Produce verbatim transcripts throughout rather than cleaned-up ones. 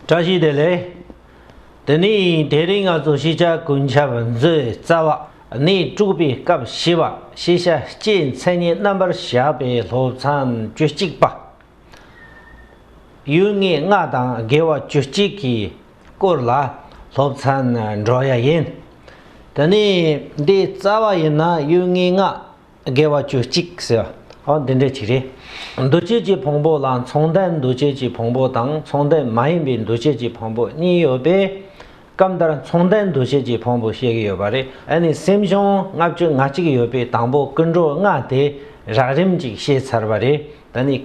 བཀྲ་ཤིས་བདེ་ལེགས། དེ་ནི་དེ་རིང་ང་ཚོ་ཤེས་བྱ་ཀུན་ཁྱབ་མཛོད་རྩ་བ་གནས་དྲུག་པའི་སྐབས་བཞི་པ་ཤེས་བྱ་སྤྱིའི་མཚན་ཉིད་རྣམ་པར་བཞག་པའི་སློབ་ཚན་བཅུ་གཅིག་པ། ཡུལ་ངེས་ལྔ་དང་དགེ་བ་བཅུ་གཅིག་གི་སྐོར་ལ་སློབ་ཚན་འགྲོ་ཡ་ཡིན། དེ་ནི་འདི་རྩ་བ་ཡིན་ན་ཡུལ་ངེས་ལྔ། དགེ་བ་བཅུ་གཅིག་ཟེར་བ། འོ་འདི་འདྲ་ཅིག་རེད། འདུ་བྱེད་ཀྱི་ཕུང་པོ་ལ་མཚུངས་ལྡན་འདུ་བྱེད་ཀྱི་ཕུང་པོ་དང་མཚུངས་ལྡན་མ་ཡིན་པའི་འདུ་བྱེད་ཀྱི་ཕུང་པོ་གཉིས་ཡོད་པས། སྐབས་འདིར་མཚུངས་ལྡན་འདུ་བྱེད་ཀྱི་ཕུང་པོ་བཤད་ཀྱི་ཡོད་པ་རེད། ཨ་ནི་སེམས་བྱུང་ལྔ་བཅུ་ང་གཅིག་ཡོད་པའི་དང་པོ་ཀུན་འགྲོ་ལྔ་དེ་རགས་རིམ་ཅིག་བཤད་ཚར་བ་རེད། ད་ནི་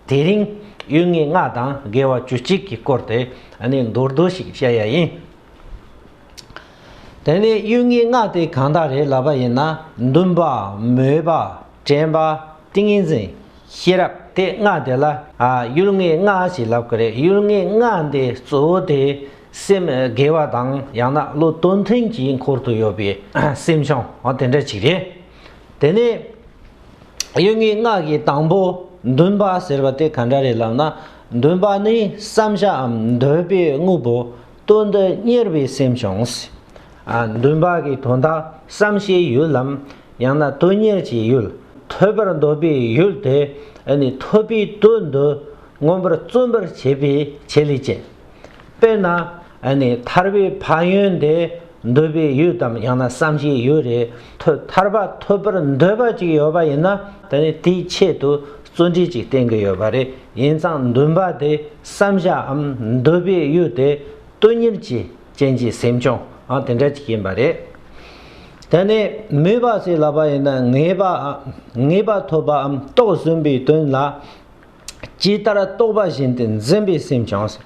དེ་རིང་ཡུལ་ངེས་ལྔ་དང་དགེ་བ་བཅུ་གཅིག་གི་སྐོར་དེ་ཨ་ནི་མདོར་བསྡུས་ཤིག་བཤད་ཡ་ཡིན། དེ་ནས་ཡུལ་ངེས་ལྔ་དེ་གང་དག་རེད་ལབ་པ་ཡིན་ན། འདུན་པ། མོས་པ། དྲན་པ། ཏིང་ངེ་འཛིན། ཤེས་རབ། དེ་ལྔ་དེ་ལ་ཨ་ཡུལ་ངེས་ལྔ་ཞེས་ལབ་ཀྱི་རེད། ཡུལ་ངེས་ལྔ་དེ་གཙོ་བོ་དེ་སེམས་དགེ་བ་དང་ཡང་ན་བློ་དོན་མཐུན་གྱི་འཁོར་དུ་ཡོད་པའི་སེམས་བྱུང་འོ་དེ་འདྲ་ཅིག་རེད། དེ་ནས་ཡུལ་ངེས་ལྔ་གི་དང་པོ་འདུན་པ་ཟེར་བ་དེ་ག་འདྲ་རེད་ལབ་ན། འདུན་པ་ནི་བསམ་བྱའམ་འདོད་པའི་དངོས་པོ་དོན་དུ་གཉེར་བའི་སེམས་བྱུང་། ཨ་འདུན་པ་གི་དོན་དག་བསམ་བྱའི་ཡུལ་ལམ། ཡང་ན་དོན་གཉེར་གྱི་ཡུལ། ཐོབ་པར་འདོད་པའི་ཡུལ་དེ་ཨ་ནི་ཐོབ་པའི་དོན་དུ་མངོན་པར་བརྩོན་པར་བྱེད་པའི་བྱེད་ལས་ཅན། དཔེར་ན་ཨ་ནི་ཐར་པའི་ཕན་ཡོན་དེ་འདོད་པའི་ཡུལ་དམ་ཡང་ན་བསམ་བྱའི་ཡུལ་རེད། ཐོ་ཐར་པ་ཐོབ་པར་འདོད་པ་ཅིག་ཡོད་པ་ཡིན་ན་ད་ནི་དེའི་ཆེད་དུ་བརྩོན་འགྲུས་ཅིག་བསྟེན་གྱི་ཡོད་པ་རེད། ཡིན་ཙང་འདུན་པ་དེ་བསམ་བྱའམ་འདོད་པའི་ཡུལ་དེ་དོན་གཉེར་གྱི་ཅན་གྱི་སེམས་བྱུང་ཨ་དེ་འདྲ་ཅིག་ཡིན་པ་རེད། དེ་ནས་མོས་པ་ཞེས་ལབ་པ་ཡིན་ན་ངེས་པའམ་ངེས་པ་ཐོབ་པའམ་རྟོགས་ཟིན་པའི་དོན་ལ་ཇི་ལྟར་རྟོགས་པ་བཞིན་དུ་འཛིན་པའི་སེམས་བྱུང་།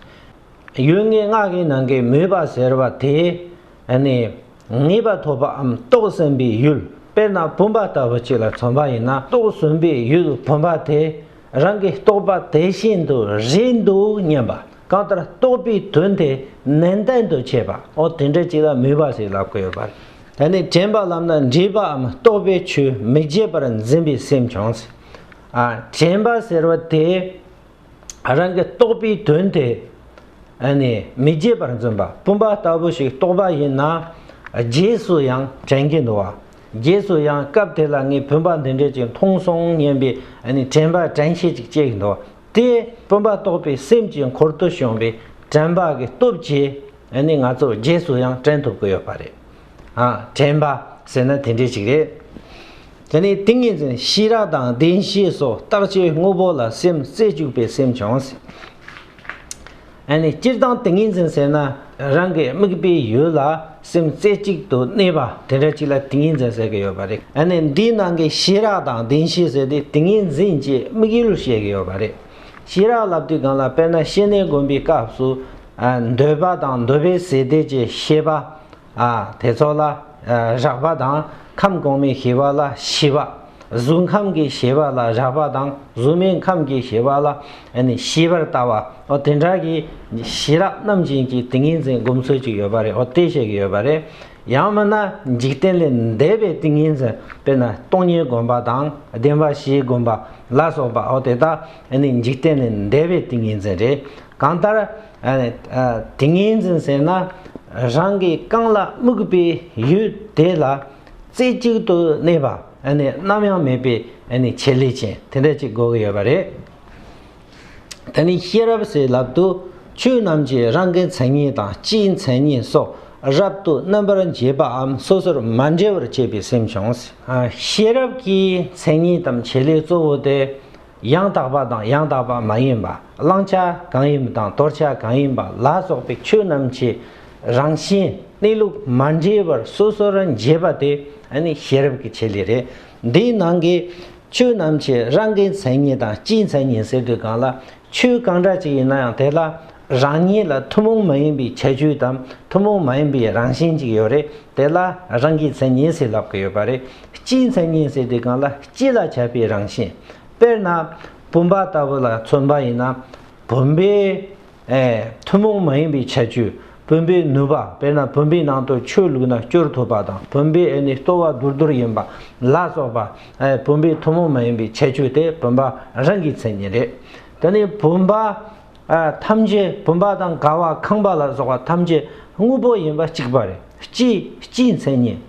ཡུལ་ངེས་ལྔ་གི་ནང་གི་མོས་པ་ཟེར་བ་དེ་ཨ་ནི་ངེས་པ་ཐོབ་པའམ་རྟོགས་ཟིན་པའི་ཡུལ། དཔེར་ན་བུམ་པ་ལྟ་བུ་ཅིག་ལ་མཚོན་པ་ཡིན་ན་རྟོགས་ཟིན་པའི་ཡུལ་བུམ་པ་དེ་རང་གི་རྟོགས་པ་དེ་བཞིན་དུ་རེད་འདུག་སྙམ་པ། གང་ལྟར་རྟོགས་པའི་དོན་དེ་ནན་ཏན་དུ་བྱེད་པ། འོ་དེ་འདྲ་ཅིག་ལ་མོས་པ་ཞེས་ལབ་ཀྱི་ཡོད་པ་རེད། དེ་ནས་དྲན་པ་ལབ་ན་འདྲིས་པའམ་རྟོག་པའི་ཆོས་མི་བརྗེད་པར་འཛིན་པའི་སེམས་བྱུང་། ཨ་དྲན་པ་ཟེར་བ་དེ་རང་གི་རྟོགས་པའི་དོན་དེ་ཨ་ནི་མི་བརྗེད་པར་འཛིན་པ། བུམ་པ་ལྟ་བུ་ཞིག་རྟོགས་པ་ཡིན་ན་རྗེས་སུ་ཡང་དྲན་གྱི་འདུག་བ། རྗེས་སུ་ཡང་སྐབས་དེ་ལ་ངས་བུམ་པ་འདི་འདྲ་ཅིག་མཐོང་སོང་སྙམ་པའི་ཨ་ནི་དྲན་པ་དྲན་ཤེས་ཅིག་སྐྱེ་གི་འདུག་དེ་བུམ་པ་རྟོགས་པའི་སེམས་ཀྱི་འཁོར་དུ་བྱུང་བའི་དྲན་པ་གི་སྟོབས་ཀྱིས་ཨ་ནི་ང་ཚོ་རྗེས་སུ་ཡང་དྲན་ཐུབ་ཀྱི་ཡོད་པ་རེད། ཨ་དྲན་པ་ཟེར་ན་དེ་འདྲ་ཅིག་རེད། དེ་ནས་ཏིང་ངེ་འཛིན་ཤེས་རབ་དང་བདེན་བཞི་སོགས་རྟག་ཆད་དངོས་པོ་ལ་སེམས་རྩེ་གཅིག་པའི་སེམས་བྱུང་། ཨ་ནི་སྤྱིར་བཏང་ཏིང་ངེ་འཛིན་ཟེར་ན་རང་གི་དམིགས་པའི་ཡུལ་ལ་སེམས་རྩེ་གཅིག་ཏུ་གནས་པ་དེ་འདྲ་ཅིག་ལ་ཏིང་ངེ་འཛིན་ཟེར་གྱི་ཡོད་པ་རེད། ཨ་ནི་འདིའི་ནང་གི་ཤེས་རབ་དང་བདེན་བཞི་ཟེར་དེ་ཏིང་ངེ་འཛིན་གྱི་དམིགས་ཡུལ་བཤད་ཀྱི་ཡོད་པ་རེད། ཤེས་རབ་ལབ་དུས་སྒང་ལ་དཔེར་ན་བཤེས་གཉེན་སྒོམ་པའི་སྐབས་སུ་ཨ་འདོད་པ་དང་འདོད་པའི་ཟད་འགྲོ་གི་ཤེས་པ། ཨ་དེ་ཚོ་ལ་ཨ་རགས་པ་དང་ཁམས་གོང་མའི་ཤེས་པ་ལ་ཤེས་པ། གཟུགས་ཁམས་ཀྱི་ཤེས་པ་ལ་རགས་པ་དང་གཟུགས་མེད་ཁམས་ཀྱི་ཤེས་པ་ལ་ཨ་ནི་ཤེས་པར་ལྟ་བ། འོ་དེ་འདྲ་གི་ཤེས་རབ་རྣམ་ཅན་གྱི་ཏིང་ངེ་འཛིན་སྒོམ་ཚུལ་ཅིག་ཡོད་པ་རེད། འོ་དེ་བཤད་ཀྱི་ཡོད་པ་རེད། ཡང་མིན་ན་འཇིག་རྟེན་ལས་འདས་པའི་ཏིང་ངེ་འཛིན། དཔེར་ན་སྟོང་ཉིད་སྒོམ་པ་དང་བདེན་པ་བཞི་སྒོམ་པ་ལ་སོགས་པ། འོ་དེ་དག་ཨ་ནི་འཇིག་རྟེན་ལས་འདས་པའི་ཏིང་ངེ་འཛིན་རེད། གང་ལྟར་ཨ་ནི་ཨ་ཏིང་ངེ་འཛིན་ཟེར་ན་རང་གི་རྐང་ལ་དམིགས་པའི་ཡུལ་དེ་ལ་རྩེ་གཅིག་ཏུ་གནས་པ། ཨ་ནི་རྣམ་གཡེང་མེད་པའི་ཨ་ནི་བྱེད་ལས་ཅན་དེ་འདྲ་ཅིག་དགོས་ཀྱི་ཡོད་པ་རེད། ད་ནི་ཤེས་རབ་ཟེར་ལབ་དུས་ཆོས་རྣམས་ཀྱི་རང་གི་མཚན་ཉིད་དང་སྤྱིའི་མཚན་ཉིད་སོགས་རབ་ཏུ་རྣམ་པར་འབྱེད་པའམ་སོ་སོར་མ་འབྲེལ་བར་བྱེད་པའི་སེམས་བྱུང་། ཨ་ཤེས་རབ་ཀྱི་མཚན་ཉིད་དམ་བྱེད་ལས་གཙོ་བོ་དེ་ཡང་དག་པ་དང་ཡང་དག་པ་མ་ཡིན་པ། བླང་བྱ་གང་ཡིན་པ་དང་དོར་བྱ་གང་ཡིན་པ་ལ་སོགས་པའི་ཆོས་རྣམས་ཀྱི་རང་བཞིན་གནས་ལུགས་མ་འདྲེས་པར་སོ་སོར་འབྱེད་པ་དེ་ཨ་ནི་ཤེས་རབ་ཀྱི་བྱེད་ལས་རེད། འདིའི་ནང་གི་ཆོས་རྣམས་ཀྱི་རང་གི་མཚན་ཉིད་དང་སྤྱིའི་མཚན་ཉིད་ཟེར་དུས་སྒང་ལ་ཆོས་གང་འདྲ་ཅིག་ཡིན་ན་ཡང་དེ་ལ་རང་ཉིད་ལ་ཐུན་མོང་མ་ཡིན་པའི་ཁྱད་ཆོས་དང་ཐུན་མོང་མ་ཡིན་པའི་རང་བཞིན་ཅིག་ཡོད་རེད། དེ་ལ་རང་གི་མཚན་ཉིད་ཟེར་ལབ་ཀྱི་ཡོད་པ་རེད། སྤྱིའི་མཚན་ཉིད་ཟེར་དུས་སྒང་ལ་སྤྱི་ལ་ཁྱབ་པའི་རང་བཞིན། དཔེར་ན་བུམ་པ་ལྟ་བུ་ལ་མཚོན་པ་ཡིན་ན་བུམ་པའི་ཨེ་ཐུན་མོང་མ་ཡིན་པའི་ཁྱད་ཆོས། བུམ་པའི་ནུས་པ། དཔེར་ན་བུམ་པའི་ནང་དུ་ཆུ་བླུགས་ན་སྐྱུར་ཐུབ་པ་དང་། བུམ་པའི་ཨ་ནི་ལྟོ་བ་དུར་དུར་ཡིན་པ་ལ་སོགས་པ། ཨེ་བུམ་པའི་ཐུན་མོང་མ་ཡིན་པའི་ཁྱད་ཆོས་དེ་བུམ་པ་རང་གི་མཚན་ཉིད་རེད། དེ་ནི་བུམ་པ་ ཨ་ཐམས་ཅད་བུམ་པ་དང་ག་བ་ཁང་པ་ལ་སོགས་པ་ཐམས་ཅད་དངོས་པོ་ཡིན་པ་གཅིག་པ་རེད། སྤྱིའི་སྤྱིའི་མཚན་ཉིད།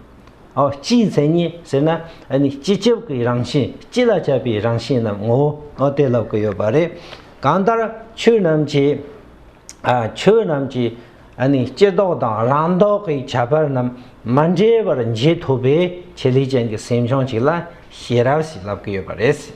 ཨོ་སྤྱིའི་མཚན་ཉིད་ཟེར་ན་ཨ་ནི་སྤྱི་ཁྱབ་ཀྱི་རང་བཞིན། སྤྱི་ལ་ཁྱབ་པའི་རང་བཞིན་ནམ་ངོ་བོ། ཨོ་དེ་ལབ་ཀྱི་ཡོད་པ་རེད། གང་ལྟར་ཆོས་རྣམས་ཀྱི་ཨ་ཆོས་རྣམས་ཀྱི་ཨ་ནི་སྤྱི་ལྡོག་དང་རང་ལྡོག་གི་ཁྱད་པར་རྣམས་མ་འདྲེས་པར་འབྱེད་ཐུབ་པའི་ཆེད་ལས་ཅན་གྱི་སེམས་བྱུང་ཅིག་ལ་ཤེས་རབ་ཞེས་ལབ་ཀྱི་ཡོད་པ་རེད།